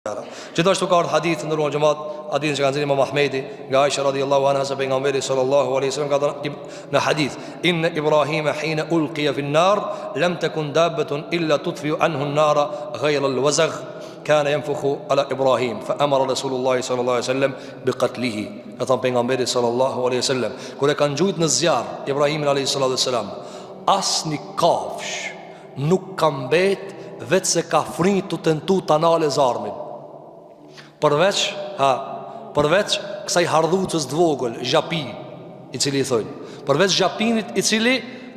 Gjithashtu ka ardhur hadith të nderuar xhemat, hadithin që ka nxjerrë Imam Ahmedi nga Aisha radhiyallahu anha se pejgamberi sallallahu alaihi wasallam ka thënë në hadith: "Inna Ibrahima hina ulqiya fi an-nar lam takun dabbatun illa tutfi'u anhu an-nara ghayra al-wazagh kana yanfukhu ala Ibrahim fa amara Rasulullah sallallahu alaihi wasallam bi qatlihi." Ka thënë pejgamberi sallallahu alaihi wasallam, kur e kanë gjujt në zjarr Ibrahimin alaihi salatu wasalam, asnjë kafsh Nuk ka mbet veç se ka fry tu tentu ta nalë zjarmin Përveç, ha, përveç kësaj hardhucës të vogël, zhapi, i cili i thojnë Përveç zhapinit i cili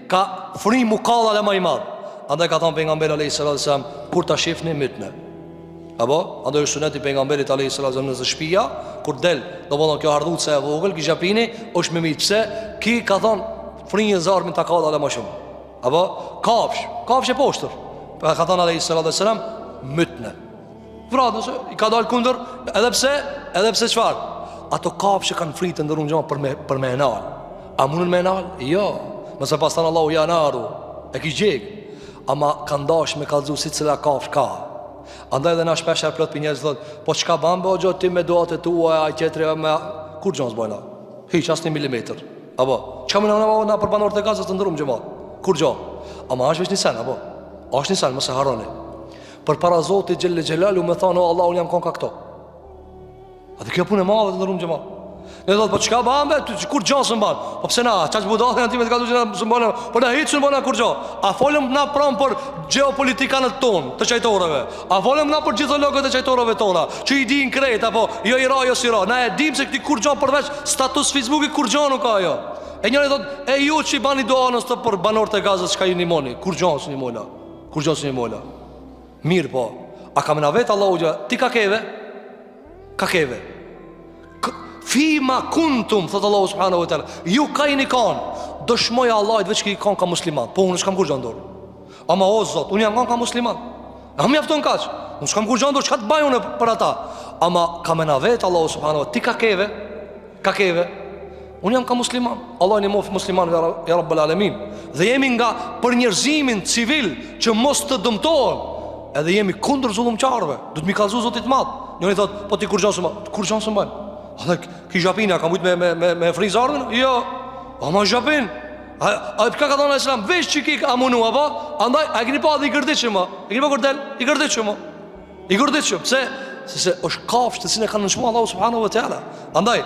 ka fry m'u kall ala ma i madh Andaj ka thonë pejgamberi alejhi salatu selam, kur ta shifni mytne Apo, andaj është suneti i pejgamberit alejhi salatu selam nëse shpia Kur del, domethonë kjo hardhuca e vogël, ki zhapini, është me myt Pse, ki ka thonë, fryn zjarmin ta kall ala ma shumë Apo, kafsh, kafsh e poshtër. Pa ka thënë alejhi salatu selam, mytne. Vrat, nëse i ka dalë kundër, edhe pse, edhe pse çfarë? Ato kafshë kanë fry të nderum xhemat për me, për me e nal. A mundën me e nal? Jo. Nëse pas thanë Allahu ja naru, e ki djeg. Ama kanë dash me kallzu secila kafshë ka. Andaj edhe na shpesh herë plot prej njerëz thotë, po çka ban bo gjo ti me duat e tua, ai tjetri me kurgjo s'bojna. Hiç asnjë milimetër. Apo, çka më na na për banorët e Gazës të nderum xhemat? Kurgjo. Ama është veç një sen, apo? Është një sen, mos e harroni. Përpara Zotit xhelle xhelaluhu me thonë, o Allah, unë jam kon ka këto. A dhe kjo punë e madhe të nderum xhemat. Ne thotë, po çka ban be, ti kurgjo s'un ban. Po pse na, çaq budallë janë ti me të kallzu që na s'un ban, po na hiç s'un bana kurgjo. A folëm na pram për gjeopolitikanët tonë të çajtoreve? A folëm na për gjithologët e çajtoreve tona, që i dinë krejt apo jo i ra jo s'i ra. Na e dim se këti kurgjo përveç status Facebooki kurgjo nuk ka ajo. E njëri thot, e ju që i bani dua non stop për banorët e Gazës çka ju nimoni, kurgjo s'nimojna. Kurgjo s'nimojna. Mirë po, a ka me na vet Allahu gjë? Ti ka keve? Ka keve? Fima kuntum, thot Allahu subhanahu wa taala. Ju ka jeni kan? Dëshmoja Allahit veç ki kan ka musliman. Po unë s'kam kurgjo n'dorë. Ama o Zot, unë jam kan ka musliman. A më mjafton kaq? Unë s'kam kurgjo n'dorë, çka të baj unë për ata? Ama ka me na vet Allahu subhanahu wa ti ka keve? Ka keve? Unë jam ka musliman. Allahu nimoft muslimanëve ja rabbel alemin. Dhe jemi nga për njerëzimin civil që mos të dëmtohen. Edhe jemi kundër zullumqarëve. Do të m'i kallzu Zotit madh. Njëri thot, po ti kurgjo s'un ban? Kurgjo s'un ban? A dhe ki zhapini, a ka mujt me, me, me, me fry zjarmin? Jo. Ama zhapin. A, a ka ka thonë islam, veç që ki ka munu, apo? Andaj, a e keni pa dhe i gërditshëm, a? E keni pa kur del? I gërditshëm, a? I gërditshëm, pse? Se se është kafshë të cilën e ka nënçmu Allahu subhanahu wa taala. Andaj.